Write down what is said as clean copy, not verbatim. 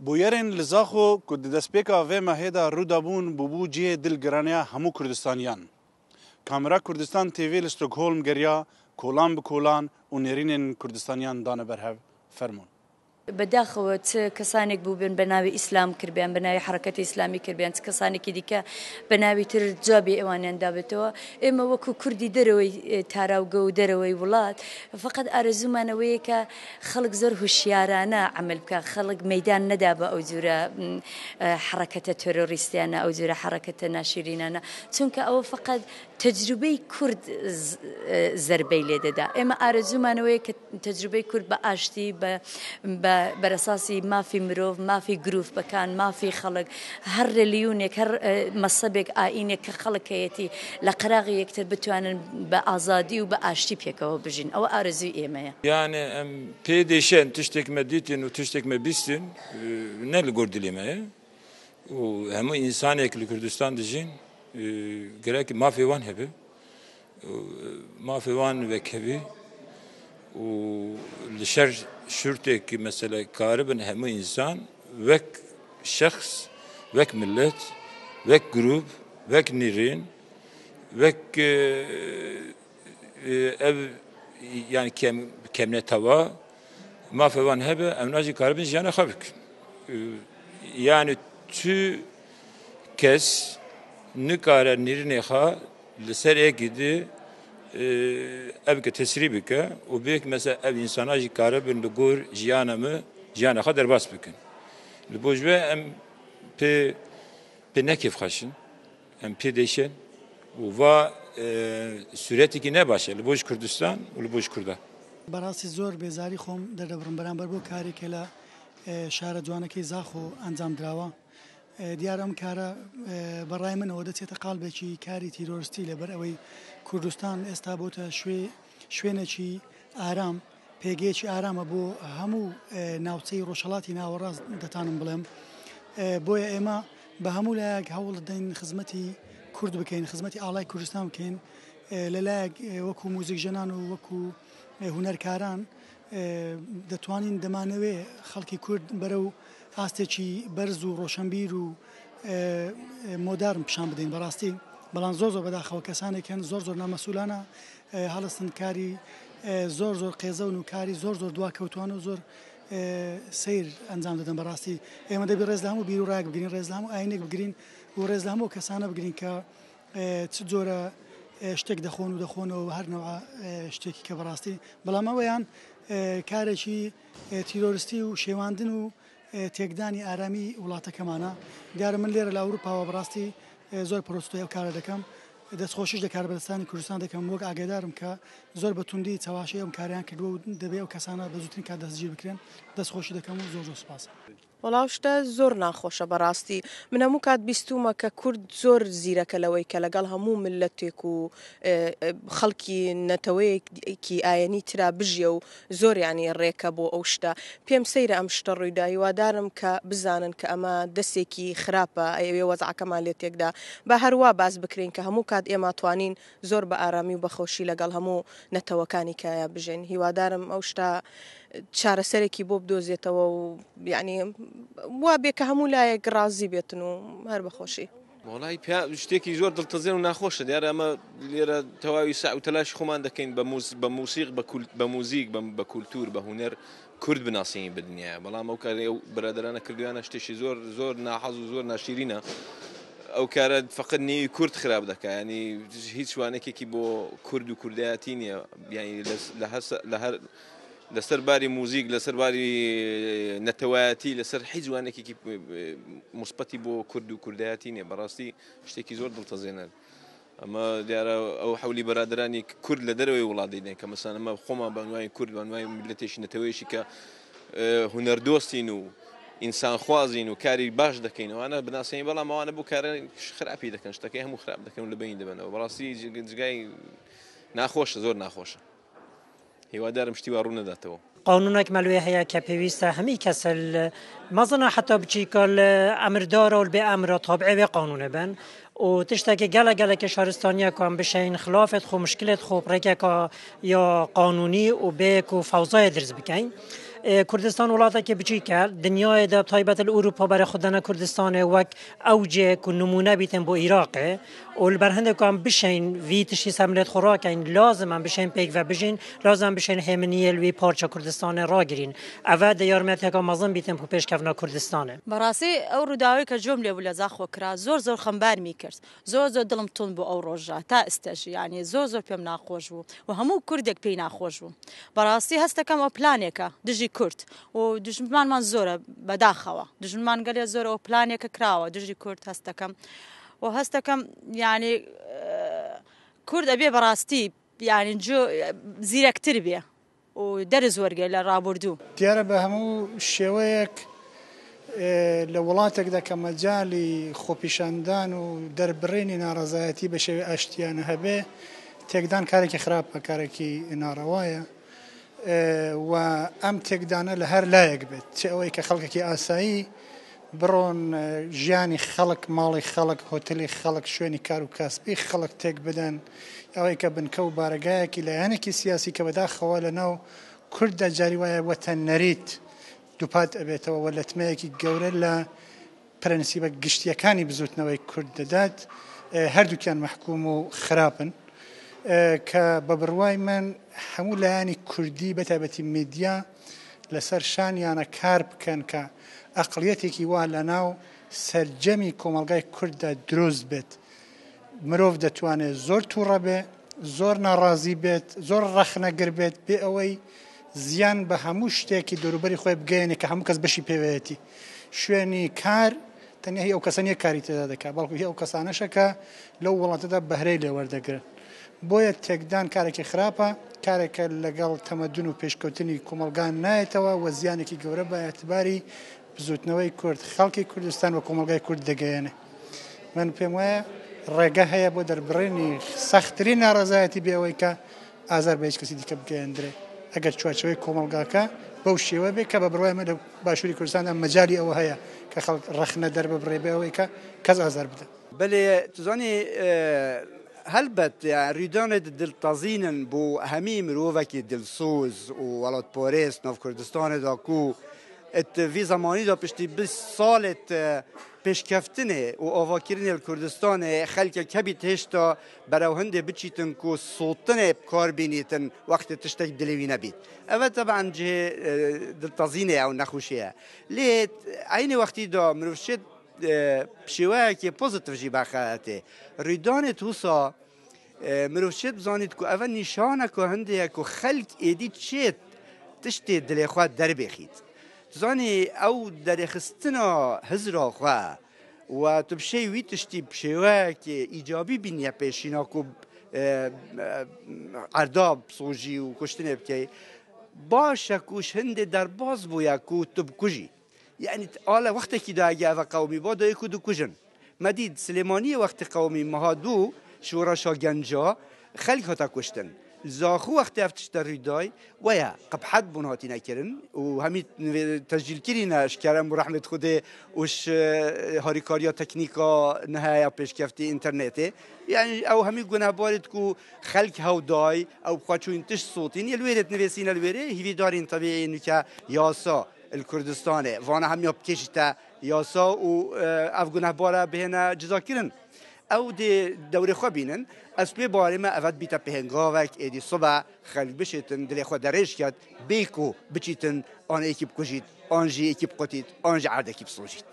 Bûyerên li Zaxo ku di destpêka vê mehê de rû dabûn bûbû cihê dilgiraniya hemû Kurdistaniyan. Kamera Kurdistan TV li Stockholm geriya kolan bi kolan û nêrînên Kurdistaniyan dane ber hev. Fermon. بەداخەوە چ کەسانێک بووبن بە ناوی ئیسلام کردبیان، بە ناوی حەڕەکەتی ئیسلامی کردبیان، چ کەسانێکی دیکە بە ناوی تر جوابی ئەوانیان دابێتەوە. ئێمە وەکوو کوردی دەرەوەی تاراوگە و دەرەوەی وڵات فەقەت ئارەزوومان ئەوەیە کە خەڵک زۆر هوشیارانە عەمەل بکا، خەڵک مەیدان نەدا بە ئەو جورە حەڕەکەتە تێرۆریستیانە، ئەو جورە حەڕەکەتە ناشیرینانە، چونکە ئەوە فەقەت تەجروبەی کورد زەربەی لێ دەدا. ئێمە ئارەزوومان ئەوەیە کە تەجروبەی کورد بە ئاشتی، بە بە بەرەساسی مافی مرۆڤ، مافی گرووپەکان، مافی خەڵک، هەر رێلیونێک، هەر مەسەبێک، ئایینێک کە خەڵک هەیەتی لە قەراغی یەکتر بتوانن بە ئازادی و بە ئاشتی پێکەوە بژین. ئەوە ئارەزووی ئێمەیە. یانێ ئەم پێ دێشێن تشتێک مە دیتن و تشتێک مە بیستن نە li gor dilê me ye û hemû însanêk li Kurdistan dijîn gerek mafê wan hebe mafê wan vekevî û li şer şurtêk mesele karibin hemû însan wek şexs wek millet wek grûp wek nîrîn wek ev yani kem kemnetewa mafê wan hebe em na jî karibin jiyana xwe bikin. Yani tu kes nikare nîrinê xwe li ser êkî di ev bike tesrî bike û bêk mesela ev însana jî karibin li gor jiyana me jiyana xwe derbas bikin. Li bo ji wê em pê pê nekêfxweş in. Em pê dêşin û va sûretekî ne baş e li bo ji Kurdistan û li bo ji Kurda. بەڕاستی زۆر بێزاری خۆم دەردەبڕم بەرامبەر بەو کارەی کە لە شارە جوانەکەی زاخۆ ئەنجام دراوە. دیارە ئەم کارە بە ڕای منەوە دەچێتە قاڵبێکی کاری تیرۆرستی لەبەر ئەوەی کوردستان ئێستا بۆتە شوێنێکی ئارام پێگەیەکی ئارامە بۆ هەموو ناوچەی ڕۆژهەڵاتی ناوەڕاست دەتانم بڵێم بۆیە ئێمە بە هەموو لایەک هەوڵ دەدەین خزمەتی کورد بکەین خزمەتی ئاڵای کوردستان بکەین لەلایەک وەکو موزیکژەنان و وەکو هونەرکاران دەتوانین دەمانەوێ خەڵکی کورد بەرەو ئاستێکی بەرز و ڕۆشنبیر و مۆدارن پیشان بدەین بەڕاستی بەڵام زۆر زۆر بەداخەوە کەسانێک هەن زۆر زۆر نامەسولانە هەڵستن کاری زۆر زۆر قێزەون و کاری زۆر زۆر دواکەوتوان و زۆر سیر ئەنجام دەدەن بەڕاستی ئێمە دەبی ڕێز لە هەموو بیر و ڕایەک بگرین ڕێز لە هەموو ئاینێک بگرین و ڕێز لە هەموو کەسانە بگرین کە چ جۆرە شتێک دەخۆن و دەخۆنەوە و هەر نەوعە شتێکی کە بەڕاستی بەڵام ئەوەیان کارێکی تیرۆرستی و شێواندن و تێکدانی ئارامی وڵاتەکەمانە دیارە من لێرە لە ئەوروپاوە بەڕاستی زۆر پرۆستۆی ئەو کارە دەکەم دەستخۆشیش لە کاربەدەستانی کوردستان دەکەم وەک ئاگادارم کە زۆر بە توندی چەواشەی ئەم کاریان کردووە و دەبێ ئەو کەسانە بە زووترین کات دەستگیر بکرێن دەستخۆشی دەکەم و زۆر زۆر سوپاس. وەڵا ئەو شتە زۆر ناخۆشە بەڕاستی من هەموو کات بیستومە کە کورد زۆر زیرەکە لەوەی کە لەگەڵ هەموو میللەتێک و خەڵکی نەتەوەیەکی ئایەنی ترا بژیە و زۆر یانی ڕێکە بۆ ئەو شتە پێم سەیرە ئەم شتە ڕوویدا هیوادارم کە بزانن کە ئەمە دەسێکی خراپە ئەیەوێ وەزعەکەمان لێ تێکدا با هەروا باس بکرێین کە هەموو کات ئێمە توانین زۆر بە ئارامی و بە خۆشی لەگەڵ هەموو نەتەوەکانی کایە بژین هیوادارم ئەو شتە چارەسەرێکی بۆ بدۆزێتەوە و یعنی وا بێ کە هەموو لایەک ڕازی بێتن و هەر بەخۆشی. وەڵای پیا شتێکی زۆر دڵتەزێن و ناخۆشە دیارە ئەمە لێرە تەواوی سع و تەلاشی خۆمان دەکەین بە موز بە موسیق بە کول بە موزیک بە بە کولتور بە هونەر کورد بناسینی بە دنیاە بەڵام ئەو کارەی ئەو برادەرانە کردویانە شتێکی زۆر زۆر ناحەز و زۆر ناشیرینە ئەو کارە فقط نێوی کورد خراپ دەکا ینی هیچ وانێکێکی بۆ کورد و کوردایەتی نییە یعنی لە هەر لە هەر لەسەر باری موزیک لەسەر باری نەتەوایەتی لەسەر هیچ وانێکێکی مثبەتی بۆ کورد و کوردایەتی نییە بەڕاستی شتێکی زۆر دڵتەزێنەر ئەمە دیارە ئەو حەولی بەرادەرانی کورد لە دەرەوەی وڵات دەیدەن کە مەسەن ئەمە خۆمان بە عنوانی کورد بە عنوانی میللەتێکی نەتەوەیەکی کە هونەردۆستین و ئینسانخوازین و کاری باش دەکەین ئەوانە بناسێنین بەڵام ئەوانە بۆ کارە خراپی دەکەن شتەکەی هەموو خراپ دەکەن و لە بەین دەبەنەوە بەڕاستی جگای ناخۆشە زۆر ناخۆشە. هیوادارم شتی وا ڕوو نەداتەوە. قانونێک مەلوێ هەیە کە پێویستە هەمی کەس مەزنە حتا بچیکە لە ئەمردارە و بێ ئەمرە تابعێ وێ قانونە بن و تشتێکی گەلە گەلەکی شارستانیە کە ئەم بشین خلافت خۆ مشکلت خۆ ڕێکێکە یا قانونی و بێک و فەوزای درز بکەین. کوردستان وڵاتێکی بچیکە دنیای دا تایبەت لە ئوروپا بەرە خو دەنە کوردستانێ وەک ئەو جێ کو نمونە بیتن بۆ ئیراقێ و لەبەر هەندێک کو ئەم بشین وی تشتی سەر ملێت خو ڕاکەین لازم ئەم بشین پێکڤە بژین لازم ئەم بشین هێمنیە لوی پارچە کوردستانێ ڕاگرین ئەڤە دە یارمەتیەکا مەزن بیتن بۆ پێشکەڤنا کوردستانێ. بەڕاستی ئەو ڕووداوەی کە جۆم لێ بوو لە زاخۆ کرا زۆر زۆر خەمبارمی کرد زۆر زۆر دڵم توند بوو ئەو ڕۆژە تا ئستەش یانی زۆر زۆر پێم ناخۆش بوو و هەموو کوردێک پێی ناخۆش بوو بەڕاستی هەستەکەم ئەو پلانێکە دژی کورد و دوژمنمانمان زۆرە بەداخەوە دوژمنمان گەلێ زۆرە و پلانێکە کراوە دژی کورد هەستەکەم و هەستەکەم یانی کورد ئەبێ بەڕاستی یانی زیرەکتر بێ و دەرس وەرگێ لە ڕابوردوو. دیارە بە هەموو شێوەیەک لە وڵاتێکدا کە مەجالی خۆپیشاندان و دەربڕینی ناڕەزایەتی بە شێوەی ئاشتیانە هەبێ، تێکدان کارێکی خراپە، کارێکی ناڕەوایە و ئەم تێکدانە لە هەر لایەک بێت، چ ئەوەی کە خەڵکێکی ئاسایی بڕۆن ژیانی خەڵک، ماڵی خەڵک، هۆتێلی خەڵک، شوێنی کار و کاسبی خەڵک تێک بدەن، ئەوەی کە بنکە و بارەگایەکی لایەنێکی سیاسی کە بەداخەوە لە ناو کورددا جاری وایە وەتە نەریت دووپات ئەبێتەوە و لەتمەیەکی گەورە لە پرەنسیبە گشتییەکانی بزووتنەوەی کورد دەدات، هەردووکیان مەحکووم و خراپن کە بە بڕوای من هەموو لایەنی کوردی بەتایبەتی میدیا لەسەر شانیانە کار بکەن کە ئەقڵیەتێکی وا لەناو سەرجەمی کۆمەڵگای کورددا دروست بێت مرۆڤ دەتوانێت زۆر تووڕە بێ، زۆر ناڕازی بێت، زۆر ڕەخنەگر بێت بێ ئەوەی زیان بە هەموو شتێکی دەوروبەری خۆی بگەیەنێ کە هەموو کەس بەشی پێوەیەتی. شوێنی کار تەنیا هی ئەو کەسە نییە کاری تێدا دەکات، بەڵکو هی ئەو کەسانەشە کە لەو وڵاتەدا بەهرەی لێ وەردەگرن. بۆیە تێکدان کارێکی خراپە، کارێکە لەگەڵ تەمەدون و پێشکەوتنی کۆمەڵگا نایەتەوە و زیانێکی گەورە بە ئیعتباری بزووتنەوەی کورد، خەڵکی کوردستان و کۆمەڵگای کورد دەگەیەنێ. من پێم وایە ڕێگە هەیە بۆ دەربڕینی سەختترین ناڕەزایەتی بێ ئەوەی کە ئازار بە هیچ کەسی دیکە بگەیەندرێ ئەگەر چوارچێوەی کۆمەڵگاکە بەو شێوە بێ کە بە بڕوای من لە باشووری کوردستاندا مەجالی ئەوە هەیە کە خەڵک ڕەخنە دەرببڕێ بێ ئەوەی کە کەس ئازار بدە. بەلێ تزانی هەلبەت ریدانێ دلتەزینن بۆ هەمی مرۆڤەکی دلسۆز و وەلاتپارێز ناو کوردستانێ دا کو ات ڤی زەمانی دا پشتی 20 سالت پێشکەفتنێ و ئاڤاکردنێ لە کوردستانێ خەلکێک هەبیت هێشتا بەرەو هەندێ بچیتن کو سوتنێ بکار بینیتن وەختێ تشتێک دلێ وی نەبیت ئەڤە تەبعەن جهێ دلتەزینێ ئەو نەخوشیە لێ عەینێ وەختی دا مرۆڤ شێت شێوەیەکی پۆزیتیڤ ژی بەخەتێ ڕویدانێ توسا مرۆڤ شێت بزانیت کو ئەڤە نیشانە کو هەندەیە کو خەلک ئێدی چێت تشتێ دلێ خوە دەربێخیت تزانی ئەو دەرێخستنا هزرا خوە و تو بشێ وی تشتی بشێوەیەکی ئیجابی بینیە پێشینا کو عەردا بسۆژی و کوشتنێ بکەی باشە کوش هەندێ دەرباز بووە کو تو بکوژی یەعنی ئالە وەختێکی دا ئەگە ئەڤە قەومی با دایک و دکوژن مەدید سلێمانیە وەختی قەومی مها دوو شۆڕەشا گەنجا خەلک هاتە کوشتن زاخو وەختی ئەف تشتە روی دای وەیە قبحەت بوون هاتینە کرن و هەمی تەسجیل کرینە شکەرەم و رەحمەت خودێ وش هاریکاریا تەکنیکا نهایە پێشکەفتی ئینتەرنێتێ یعنی ئەو هەمی گوناهبارت کو خەلک هەو دای ئەو بخوا چوین تشت سوتین یە لوێرێت نوێسینە لوێرێ هیویدارین تەبیعی نوکە یاسا الکوردستانێ ڤانە هەمیا بکێشیتە یاسا و ئەف گوناهبارە بهێنە جزاکردن ئەو دێ دەورێ خو بینن ئەس پێ بارێمە ئەڤەت بیتە پێنگاوێک ئێدی سبە خەلک بشێتن دلێ خو دەرێژ کەت بێکو بچیتن ئان ئێکی بکوژیت ئانژی ئێکی بقوتیت ئانژی عەردێکی بسۆژیت.